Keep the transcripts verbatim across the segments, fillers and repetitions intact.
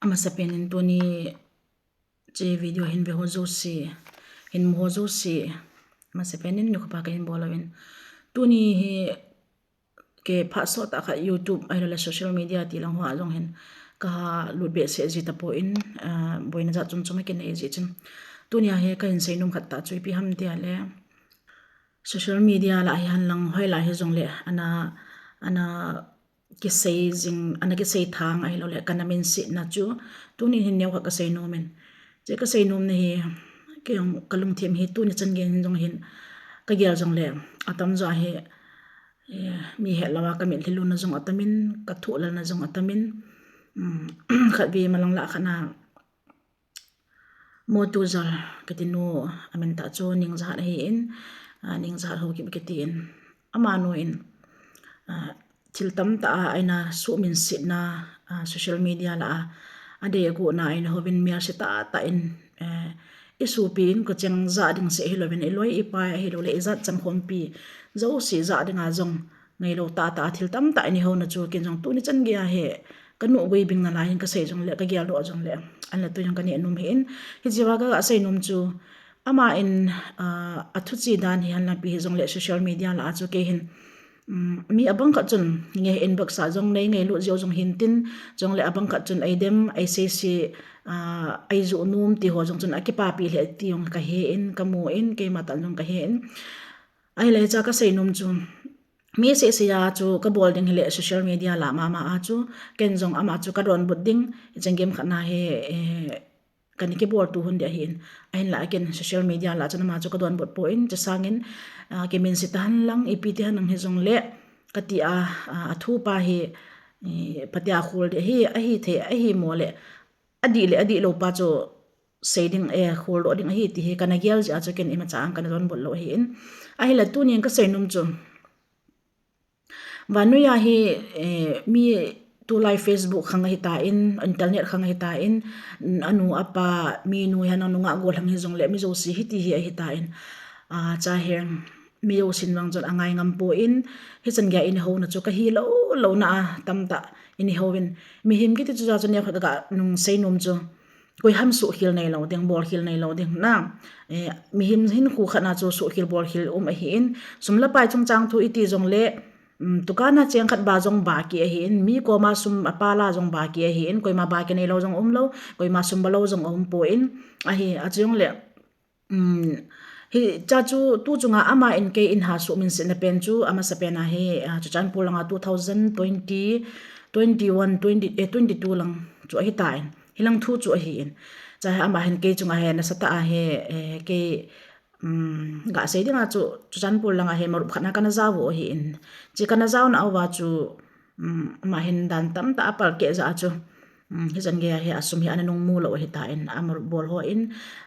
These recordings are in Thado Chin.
Masapen in tuni hiche video hin ve ho jouse, hin mu ho jouse, masapen in nikho pha kahin bol uvin. Tuni hi kei phat sot tah khat YouTube ahilou le social media ti lang hoa jong hin kaha lut behseh ji tapon, ah, boina jat chom chom akinei ji chun. Tunia hi kahin seinom khat tah chu ipi ham tia le, social media lah hihen lang hoilai hijongle ana, ana kisei jing, ana kisei thang ahilou le kana minsetna chu tuni hin neokhat kasei nom in. Hiche kasei nomna hi, kei jong kalungthim hi tuni chan geiyin jong hin kagel jongle, atamjo hi, eh, mi hetlou a kamitlhi luna jong atamin, kathoh lalna jong atamin, um, khatvei malang lah khat na, Motujal kiti nu, amin tah chu Ningjahat ahin, ah, Ningjahat Haokip kiti in. Amanu in, ah, thil tamtah a eina suhminsetna, ah, social media lah a, adei agohna eina houvin melse tahtah in, eh, isopi inkocheng jah ding seh hilouvin, iloi ipai ahilou le ijat chankhompi jouse jah dinga jong ngailou tahtah a thil tamtah eina houna chu ken jong tuni chan geiya hi kanuh gui bing nalai hin kasei jongle, kageldoh jongle, ahinla tun jong kaneh nom ahin. Hichea kaga sei nom chu, aman, ah, athu che dan hihen lang ipi hijongle social media lah a chu kei hin, um, mi abang khat chun nge inbox a jong nei ngailut jiu jong hintin, jongle abang khat chun eidem, eiseise, ah, eijoh nom ti ho jong chun akipapi lheh ti jong kahen, kamun, keima tah jong kahen. Ahile hichea kasei nom chu, mi sehseh a chu kabol ding hile social media lah mama a chu, ken jong ama chu kadonbut ding, hiche geiyin khat na hi, eh, kana kiboltu hon ding ahin. Ahinla ken social media lah chun ama chu kadonbut pon, hiche sangin, ah, kiminse tahen lang, ipi tahen lang hijongle, kati a, ah, athupa hi, eh, phatea khol ding ahi, ahithei, ahimo le, adih le adihlou pa chu sei ding, eh, kholdoh ding ahi ti hi kana gel jeh a chu ken imacha ang kana donbut lou ahin. Ahinla tunin kasei nom chu, vannoiya hi, eh, mi tulai Facebook khang ahitan, internet khang ahitan, anu apa, minu hihen lang nungah gollhang hijongle mi jouse hiti hi ahitan. Ah, hiche hi mi jousen vang chun angai ngam pon, hichan geiya eina houna chu kahilou louna a tamtah eina houvin. Mihem kiti chu jeh chun neokhat kaga nung sei nom chu, koiham suhkhel neilou ding, bolkhel neilou ding na. Eh, mihem hinkho khat na chu suhkhel bolkhel um ahin, sum le pai chungchang thu iti jongle, um, tukana cheng khat ba jong ba kei ahin, mi koma sum apala jong ba kei ahin, koima ba kei neilou jong umlou, koima sum balou jong umpon, ahi, achujongle, um, hichea chu tu chunga aman kei eina suhminsetna pen chu, amasapen a hi, ah, Churachandpur langa two thousand twenty, twenty-one, twenty, eh, twenty-two lang chu ahitan. Hilang thu chu ahin. Hichea hi ama hin kei chunga hi nasatah a hi, eh, kei, um, gasei dinga chu, Churachandpur langa hi marup khat na kana jao u ahin. Hiche kana jaona uva chu, um, ama hin dan tamtah a palkeh jeh a chu, um, hichan geiya hi asum hi ana nung mulou ahitan, amarup bol hon,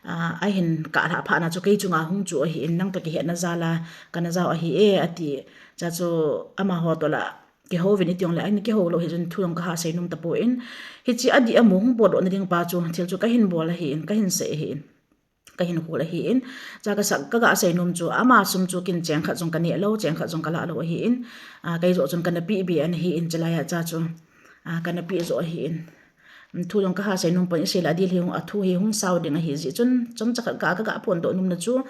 ah, ahin kalhah phat na chu kei chunga hung chu ahin, nang toh kihetna jal a kana jao ahi e, ati. Hichea chu amaho toh la kihouvin iti jongle, ahin kihoulou hichun thu jong kaha sei nom tapon. Hiche adih amu hung potdohna ding pa chu, thil chu kahin bol ahin, kahin sei ahin, kahin khol ahin. Hichea kasa, kaga sei nom chu, ama sum chu ken cheng khat jong kaneh lou, cheng khat jong kalah lou ahin. Ah, kei joh chun kana peh be ana hin, chulaiya hichea chu, ah, kana peh joh ahin. Thu jong kaha sei nom pon, isei le adih hi hung, athu hi hung sao ding ahi jeh chun, chomcha khat ka, kaga phondoh nomna chu,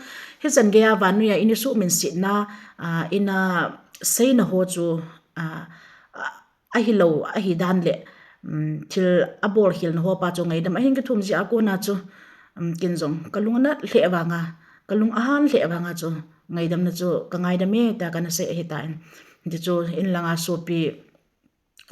hichan geiya vannoiya eina suhminsetna, ah, eina seina ho chu, ah, ah, ahilou, ahidan le, um, thil abolkhelna ho pa chu ngaidam ahin kithum jeh a kona chu, um, ken jong kalung anat lheh vanga, kalung ahan lheh vanga chu, ngaidamna chu kangaidam e tia kana sei ahitan. Hiche chu inlanga sopi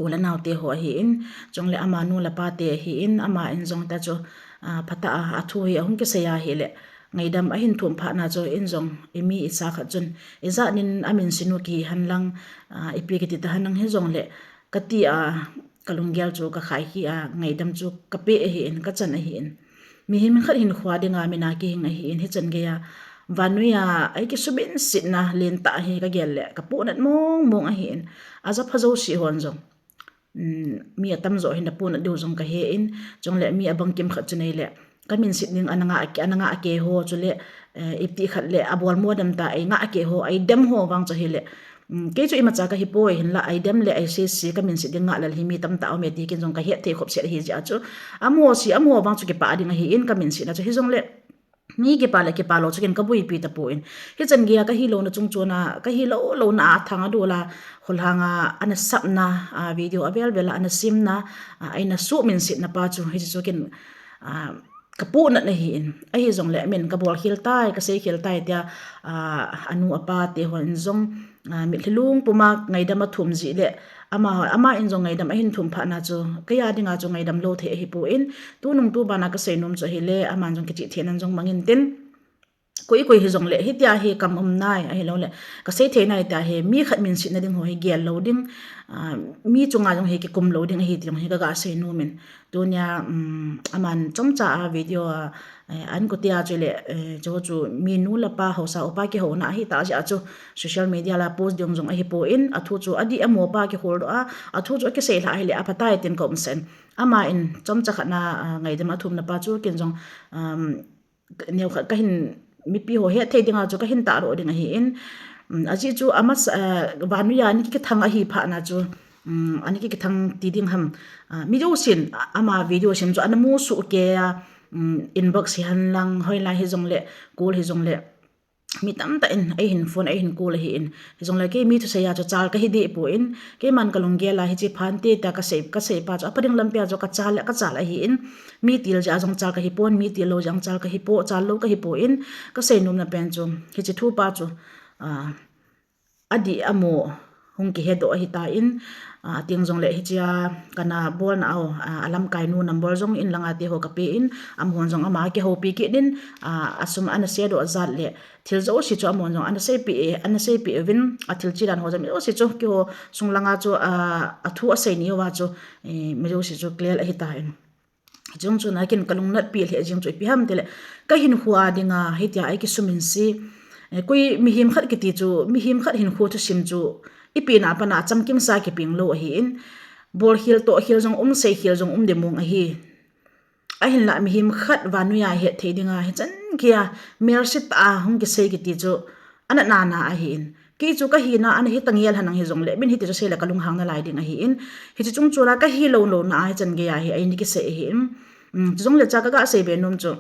u le naote ho ahin, chule amanu le apate ahin, aman jong hitia chu, ah, phatah a, athu hi ahung kisei ahile, ngaidam ahin thum phat na chu, in jong imi icha khat chun, ijat nin amin sinu kihen lang, ah, ipi kiti tahen lang hijongle, kati a, kalunggel chu kakhai hi a, ngaidam chu kapeh ahin, kachan ahin. Mihem khat hinkho dinga mina kihing ahin, hichan geiya, vannoiya eikisuhminsetna lentah hi kagel le, kapohnat mong mong ahin, ajapha jouse hon jong, um, mi atamjo hin napohnat diu jong kahen, chule mi abang kimkhat chu neile, kaminset ding ana ngah, ana ngah kei ho chule, eh, iti khat le, abolmo dem ta, eingah kei ho, eidem ho vang chu hile, Kei chu imacha kahi poi, hinlah aidem le aisese kaminset ding ngahlel hi mi tamtah aume ti ken jong kahet thei khop set ahi jeh a chu. Amaho se, amaho vang chu kipah ding ahin kaminsetna chu hijongle mi kipah le kipah lou chu ken kabuipi tapon. Hichan geiya kahilouna chungchon a, kahilou louna a thang adol a, kholhang a ana sapna, video avel vel a ana semna, eina suhminsetna pa chu hiche chu ken kapohnat ahin. Ahijongle amin kabol khel tai, kasei khel tai tia, anu apa te hon jong, mitlhi lungpum a ngaidam athum jeh le, ama, ama in jong ngaidam ahin thum phatna chu, keiya dinga chu ngaidam lou thei ahipon, tunung tuban a kaseinom chu ahile, aman jong kichihtheina jong mang intin. Koi koi hijongle, hitia hi kam um nai, ahiloule kasei thei nai tia hi, mi khat minsetna ding ho hi gel lou ding, mi chunga jong hi kikum lou ding ahi ti jong hi kaga seinom in. Tunia, aman chomcha a video a, an kotia chule, chuchu mi nu le pa haosa upa kihouna ahitah jeh a chu social media la post ding jong ahipon, athu chu adih amopa kikholdoh a, athu chu akiseilhah ahile aphatai tin kaumsah in. Ama in chomcha khat na, ngaidam athumna pa chu ken jong, neokhat kahin, mipi ho hetthei dinga chu kahin tahdoh ding ahin, ajeh chu amasa, vannoi a ana kikithang ahi phatna chu, ana kikithang ti ding ham, mi jousen ama video sem chu ana musoh kei a, inbox hihen lang, hoilai hijongle, call hijongle, mi tamtah in eihin phone eihin call ahin. Hijongle kei mi thusei a chu chal kahi dehpon, keiman kalunggel a hiche phante tia kasei, kasei pa chu apa ding lampia chu kachal le kachal ahin, mi til jeh a jong chal kahipon, mi til lou jeh a jong chal kahipo, chal lou kahipon, kaseinomna pen chu hiche thupa chu adih amo hung kihedoh ahitan, ateng jongle hichea kana bolna u, alamkainu number jong inlanga teho kapen, amahon jong ama kihoupi kit in, asum ana sedoh jat le thil jouse chu amahon jong ana seipeh, ana seipeh uvin, athil chedan ho jong mi jouse chu keiho sung langa chu, athu asei niuva chu, mi jouse chu clear ahitan. Hiche jong chu na ken kalungnatpi lheh jeng chu ipi ham tile, kahinkho a dinga hitia eikisuminse, koi mihem khat kiti chu, mihem khat hinkho thusim chu, ipi na pana chamkimsa kipeng lou ahin, bolkhel tohkhel jong um, seikhel jong um ding mong ahi. Ahinlah mihem khat vannoi a hetthei dinga hichan geiya melsetah a hung kisei kiti chu, ana nana ahin. Kei chu kahina ana hitah ngel henlang hijongle, min hiti chu seile kalunghang nalai ding ahin. Hiche chungchon a kahilou louna a hichan geiya hi eina kisei ahin. Chujongle cha kaga seibe nom chu,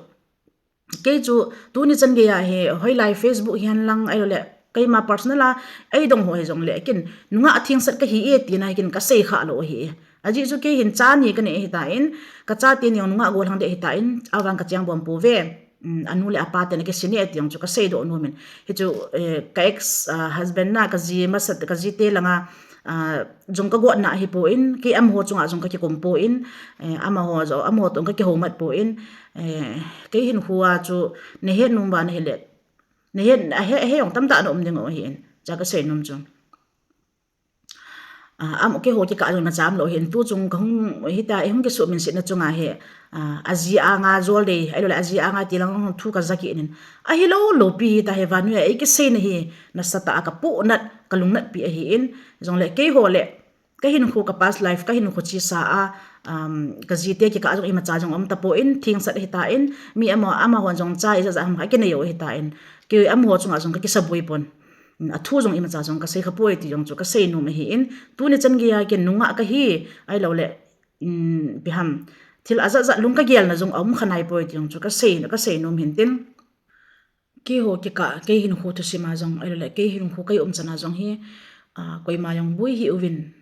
kei chu tuni chan geiya hi hoilai Facebook hihen lang ahiloule keima personal a eidong ho hijongle ken nungah thengsat kahi e tina hi ken kasei khah lou ahi. Ajeh chu kei hin cha ni kanei ahitan, kachate ni jong nungah gollhang ding ahitan, avang kacheng bom pouve. Anu le apa ten akisei ne ti jong chu kaseidoh nomin. Hichu, ka ex husband na kaji masa, kajite langa jong kagotna ahipon, kei amaho chunga jong kakikum pon, amaho jong, amaho toh kakihoumat pon, kei hinkho a chu nahet nom uva nahile, nahet, ahe, ahe jong tamtah na um ding u ahin, cha kaseinom chu. Am, keiho kikah jong nacham lou ahin, tuchung kahung, hitia eihung kisuhminsetna chunga hi, aji anga jol dei, ahiloule aji anga tilang thu kaja kit in. Ahilou loupi hita hi, vannoi a eikiseina hi nasatah a kapohnat, kalungnatpi ahin, jongle keiho le kahinkho, ka past life, kahinkho chesa a, kajite kikah jong imacha jong um tapon, thengsat ahitan, mi ama, amahon jong cha ijat jat ham kha akinei u ahitan, kei amaho chunga jong kakisaboi pon. Athu jong imacha jong kasei khapoi ti jong chu kaseinom ahin, tuni chan geiya ken nungah kahi, ahiloule, ipi ham, thil ajat jat lung kagelna jong aum kha naipoi ti jong chu kasei, kaseinom hintin. Keiho kikah, kei hinkho thusim a jong, ahiloule kei hinkho kei umchan a jong hi, koima jong boi hih uvin.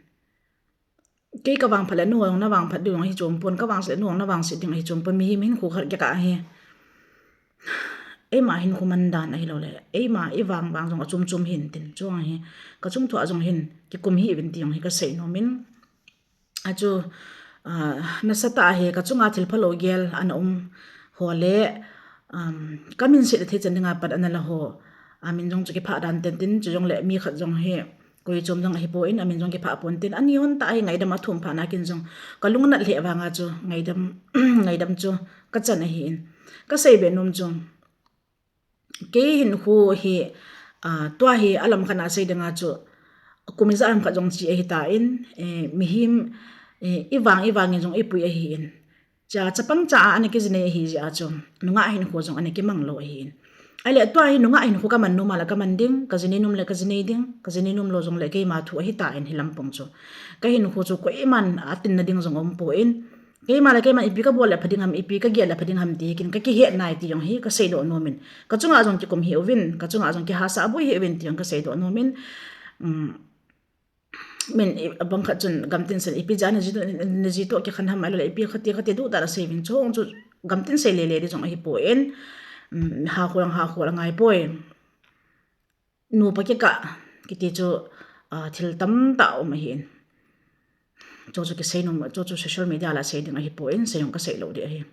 Kei kavangphat le nangho jong navangphat diu jong ahi chompon, kavangset le nangho jong navangset ding ahi chompon, mihem hinkho khat kikah ahi. Eima hinkho mandan ahiloule, eima ivang vang jong achom chom hintin, chuong ahi. Kachung thua jong hin kikum hih uvin ti jong hi kasei nomin. Achu, nasatah a hi kachunga thil phalou gel ana um ho le, kaminset thei chan dinga pat ana la ho, amin jong chu kiphah dan tentin, chujongle mi khat jong hi koi chom jong ahipon, amin jong kiphah pontin, ani hon tah hi ngaidam athum phatna ken jong kalungnat lheh vanga chu ngaidam, ngaidam chu kachan ahin. Kaseibe nom chu, kei hinkho hi, tua hi alam khat a sei dinga chu, kum ijat ham khat jong che ahitan, mihem, ivang ivangin jong ipui ahin. Cha, chapang cha a ana kijinei ahi jeh a chu, nungah hinkho jong ana kimang lou ahin. Ahile tua hi nungah hinkho kaman nom a le kaman ding, kaji nei nom le kaji nei ding, kaji nei nom lou jongle keima thu ahitan hilam pang chu. Kahinkho chu koiman atinna ding jong umpon. Keima le keiman ipi kabol le pha ding ham, ipi kagel le pha ding ham ti hi ken kakihet nai ti jong hi kaseidoh nomin. Kachunga jong kikum hih uvin, kachunga jong kihasah boi hih uvin ti jong kaseidoh nomin. Um, min, abang khat chun gamtin sen ipi jeh a naji toh kikhen ham ahilou le ipi khat ti khat ti duh tah a sei uvin chu hung chu gamtin sei lele di jong ahipon. Um, hakhol jong hakhol angai poi. Nupa kikah kiti chu, ah, thil tamtah um ahin. Chu chu kisei nom, chu chu social media la sei ding ahipon, sei jong kasei lou di ahi.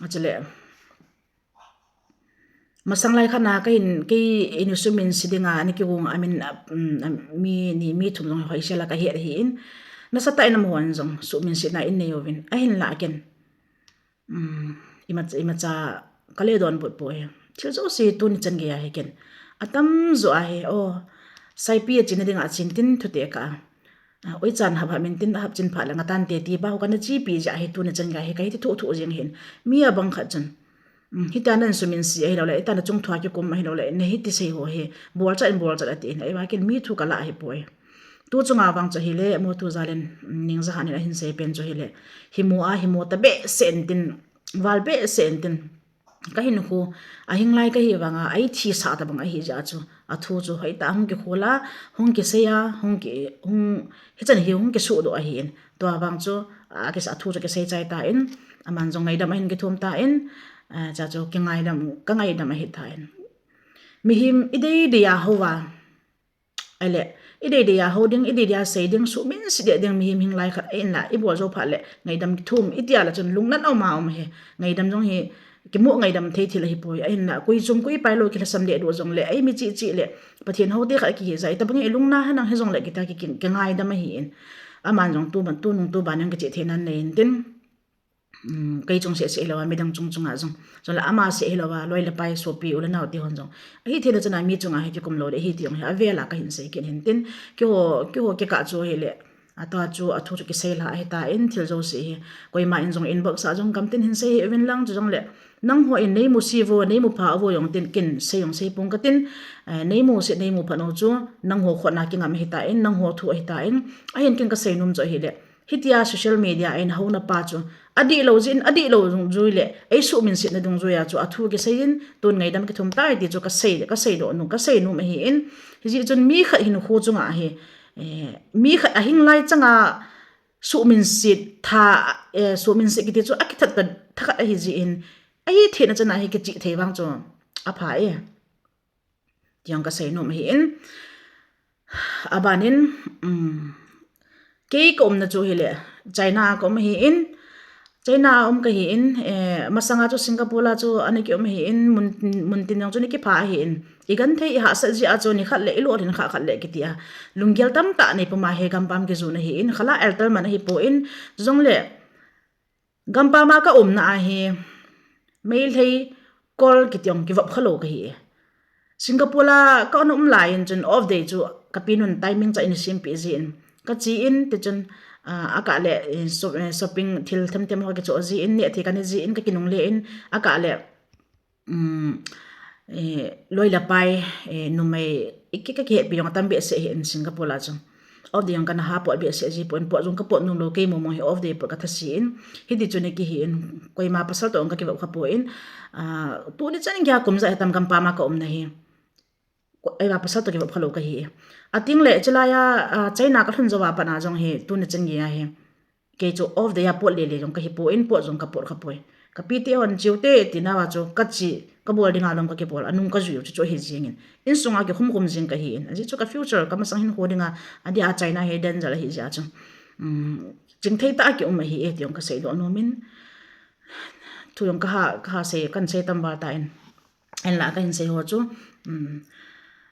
Achule, masang lai khat na kahin, kei in suminse dinga ana kigong a min, ah, um, ah, mi ni, mi thum jong hoisel a kahet ahin. Nasatah in amahon jong suminsetna in nei uvin. Ahinlah ken, um, imacha, imacha kale donbut poi. Thil jouse tuni chan geiya hi ken atamjo a hi, o, saipi achena dinga chin tin thuteh kah a, ah, oichan hap hap min tin, ahap chin phat le ngatante ti bou kana chepi jeh a hi tuni chan geiya hi kahi ti thuh thuh jeng hin. Mi abang khat chun, um, hitia nan suminse ahilou le, hitia nachung thua kikum ahilou le, nahiti sei ho hi bolchat in bolchat atin, ahivang ken mi thu kalah ahipoi. Tu chunga vang chu ahile, mo thu jal in, um, Ningjahan in ahin sei pen chu ahile, himo a, himo ta behseh in tin, val behseh in tin. Kahinkho ahing lai kahi vanga, eithisah tabang ahi jeh a chu, athu chu hoitah a hung kikhol a, hung kisei a, hung ki, hung, hichan hi hung kisuhdoh ahin. Tua vang chu, a, kisa, athu chu kisei chai tan, aman jong ngaidam ahin kithum tan, a, chua chu kingaidam, kangaidam ahitan. Mihem idei dei a hou a, ahile, idei dei a hou ding, idei dei a sei ding, suminse deh ding, mihem hing lai khat ahinla, ibol jou phat le ngaidam kithum, itia la chun lungnat aum a um ahi. Ngaidam jong hi kimu ngaidam thei thil ahipoi, ahinla koi chom koi pai lou kilhasam deh doh jongle, eimi cheh cheh le Pathen houte khat kihi jeh a, itobang ilungna henlang hijongle kitia ki, ki, kingaidam ahin. Aman jong tuban, tunung tuban jong kicheh thei nan nei in tin. Um, kei chung seh seh hilou a, midang chung chunga jong, jongle ama seh hilou a, loi le pai, sopi, u le nao te hon jong, ahi theina chana mi chunga hi kikum lou ding ahi ti jong hi avel a kahin sei kit hin tin, keiho, keiho kikah chu ahile, atua chu athu chu kisei lha ahitan, thil jouse hi koima in jong inbox a jong gamtin hin sei hih uvin lang, chujongle nangho in neimu se uvo, neimu pha uvo jong tin, ken sei jong sei pong katin, eh, neimu se, neimu phat u chu nangho khutna kingam ahitan, nangho thu ahitan, ahin ken kasei nom chu ahile, hitia social media a in houna pa chu adihlou jeh in, adihlou dungjui le eisuhminsetna dungjuia chu athu kisei in, tun ngaidam kithum tai ti chu kasei, kaseidoh nom, kasei nom ahin. Hijeh chun mi khat hinkho chunga hi, eh, mi khat ahing lai changa suhminset tha, eh, suhminset kiti chu akithat ta thakhat ahi jeh in, ahi theina chana hi kicheh thei vang chu apha e. Ti jong kasei nom ahin. Abanin, um, kei kaumna chu ahile, China a kaum ahin, China a um kahin, eh, masanga chu Singapore a chu ana kium ahin, mun, mun tin jong chu ana kipha ahin. Igenthei ihahsat jeh a chu nikhat le ilolhin khah khat le kitia, lunggel tamtah neipuma hi gampam kijun ahin, khala elter man ahipon, chujongle, gampam a kaumna a hi, Meitei kol kiti jong kivop khalou kahi e. Singapore a kaum lai in chun off day chu kapinun timing cha eina sempeh jin, kache in tichun, ah, akah le, eh, so-, eh, shopping thil themthem ho kakichoh jin, nehthei kanei jin, kakinungle in, akah le, um, eh, loi le pai, eh, numei, iki, kakihetpi jong atam behseh ahin Singapore a chu. Off day jong kana ha pot behseh jipon, pot jong kapot nomlou, kei mong mong hi off day pot kathase in, hiti chun kihi in, koima pasal toh jong kakivop khapon, ah, tuni chan geiya kum ijat hitam gampam a kaumna hi. Ko-, eiva pasal toh kivop khalou kahi. Atengle, chulaiya, ah, China kalhun jouva pat a jong hi, tuni chan geiya hi, kei chu off day a pot lele jong kahipon, pot jong kapot khapoi. Kapite hon cheute tinauva chu kache, kabol dinga lom kakibol, anung kajui u chu chu ahi jengin, insunga kikhum khum jing kahin. Ajeh chu ka future, kamasang hinkho dinga, adeh a China hi danger ahi jeh a chu, um, chingthei tah a kium ahi e ti jong kaseidoh nomin. Thu jong kaha, kaha sei, kahin sei tam val tan. Ahinla kahin sei ho chu, um,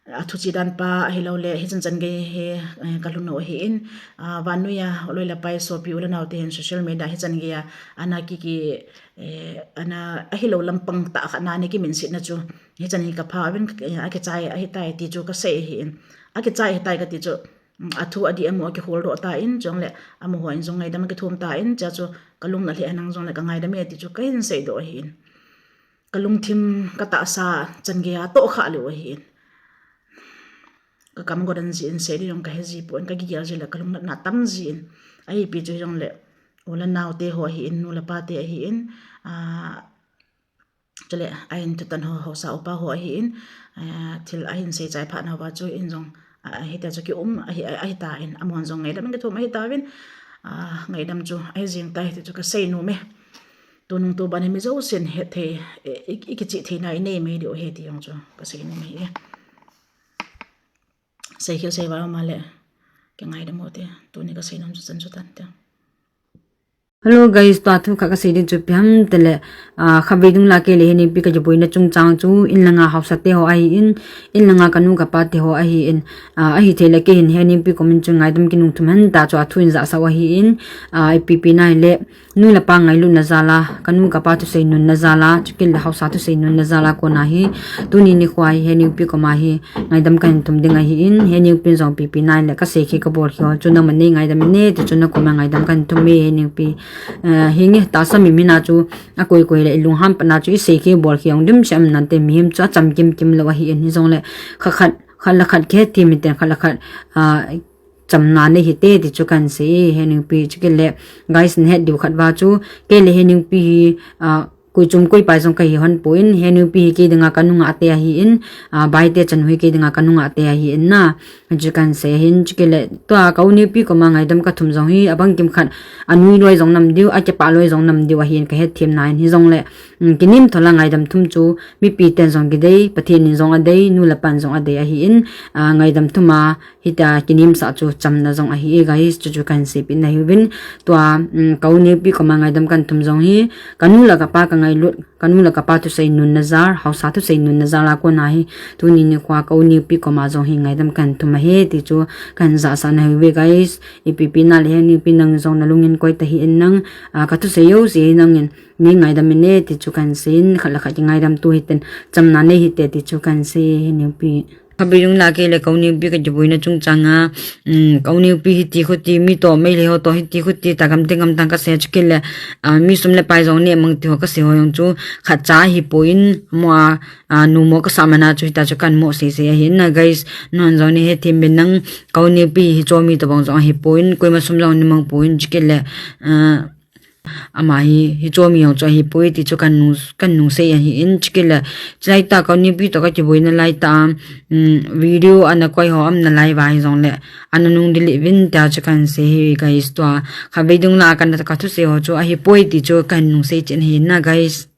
athu che dan pa ahiloule, hichan chan gei hi, eh, kalhun u ahin, ah, vannoiya loi le pai, sopi u le nao te hin social media hichan geiya ana ki, ki, eh, ana ahilou lampang tah khat na ana kiminsetna chu, hichan hi kapha uvin, eh, akichai ahitai ti chu kasei ahin. Akichai ahitai kati chu, um, athu adih amu akikholdoh tan, chujongle amaho in jong ngaidam akithum tan, chua chu kalung nalheh henlang jongle kangaidam e ti chu kahin seidoh ahin. kalungthim katahsa chan geiya tohkhah leu ahin. Kakam godan jin, sei ding jong kahe jipon, kagigel jile kalung natna tam jin. Ahipi chu hijongle, u le naote ho ahin, nu le pate ahin, ah, chule ahin thutan ho, haosa upa ho ahin, ah, thil ahin seichai phat nauva chu in jong, ah, hitia chu kium ahi, ahitan, amahon jong ngaidam in kithum ahitauvin, ah, ngaidam chu ahi jeng tai ti chu kasei nome. Tunung tuban hi mi jousen hetthei, i, i, ikichih theina inei mai diu ahi ti jong chu kasei nome. Seikhel sei val ma le, kingaidam u te, tuni kasei nom chu chan chu tante. Hello guys, tua thu khat kasei ding chu ipi ham tile, ah, khatvei dung la kei le Heningpi kakiboina chungchang chu, in langa haosate ho ahin, in langa kanu kapate ho ahin, ah, ahithei le kei hin Heningpi kom in chu ngaidam kinung thum hen ta chu athu in jahsah u ahin, ah, ipi pi nahile, nu le pa ngailutna jal a, kanu kapa thusei nunna jal a, chukit le haosa thusei nunna jal a kona hi, tuni nikho hi Heningpi koma hi ngaidam kahin thum ding ahin, Heningpi in jong ipi pi nahile kaseikhel kabolkhel ho chu nangman nei ngaidam in e ti chu nakoma ngaidam kahin thum e Heningpi. Eh, hinge tahsa mi mina chu akoi koi le ilungham patna chu iseikhel bolkhel jong dimset um nante, mihem chu achamkim kim lou ahin, hijongle khat khat, khat le khat kihethem hite, khat le khat, ah, chamna nei hite ti chu kahin sei e Heningpi, chukit le guys nahet diu khat uva chu, kei le Heningpi hi, ah, koi chom koi pai jong kahi hon pon, Heningpi hi kei dinga kanungah te ahin, ah, Baite chanu hi kei dinga kanungah te ahin na, chu kahin sei ahin, chukit le tua ka u Newpi koma ngaidam kathum jong hi abang kimkhat, anui loi jong nam diu, akipah loi jong nam diu ahin kahetthemna in, hijongle, um, kinemtho la ngaidam thum chu mipi ten jong kidei, Pathen in jong adei, nu le pan jong adei ahin, ah, ngaidam thum a hitia kinemsah chu chamna jong ahi e guys, chu chu kahin seipeh nahiuvin. Tua, um, ka u Newpi koma ngaidam kahin thum jong hi, kanu le kapa kangailut, kanu le kapa thusei nunna jal, haosa thusei nunna jal a kona hi, tuni nikho ka u Newpi koma jong hi ngaidam kahin thum ahi ti chu kahin jahsah nahiuve guys. Ipi pi nahile Heningpi nang jong nalung in koi tahih in nang, ah, kathusei jouse hi nangin nei ngaidam in e ti chu kahin sei in, khat le khat kingaidam tu hiten, chamna nei hite ti chu kahin sei e Heningpi. Khatvei dung la kei le ka u Newpi kakiboina chungchang a, um, ka u Newpi hiti khuti, mi toh Meitei ho toh hiti khuti, ta gam te gam tang kasei, chukit le, ah, mi sum le pai jong neh mang ti ho kasei ho jong chu khatcha ahipon, mo a, ah, numo kasah man a chu hita chu kahin mo seisei ahin na guys, nahon jong nei hethem uvin nang, ka u Newpi hi hiche mi tobang jong ahipon, koima sum jong nei mang pon, chukit le, ah, ama hi, hiche mi jong chu ahipoi ti chu kahin nung, kahin nung sei ahin, chukit le, chulai tah ka u Newpi toh kakiboina lai tah a, um, video ana koi ho aum nalai uva hijongle, ana nung delete uvin tia chu kahin sei ahi guys, tua khatvei dung la kana kathusei ho chu ahipoi ti chu kahin nung sei chen ahi na guys.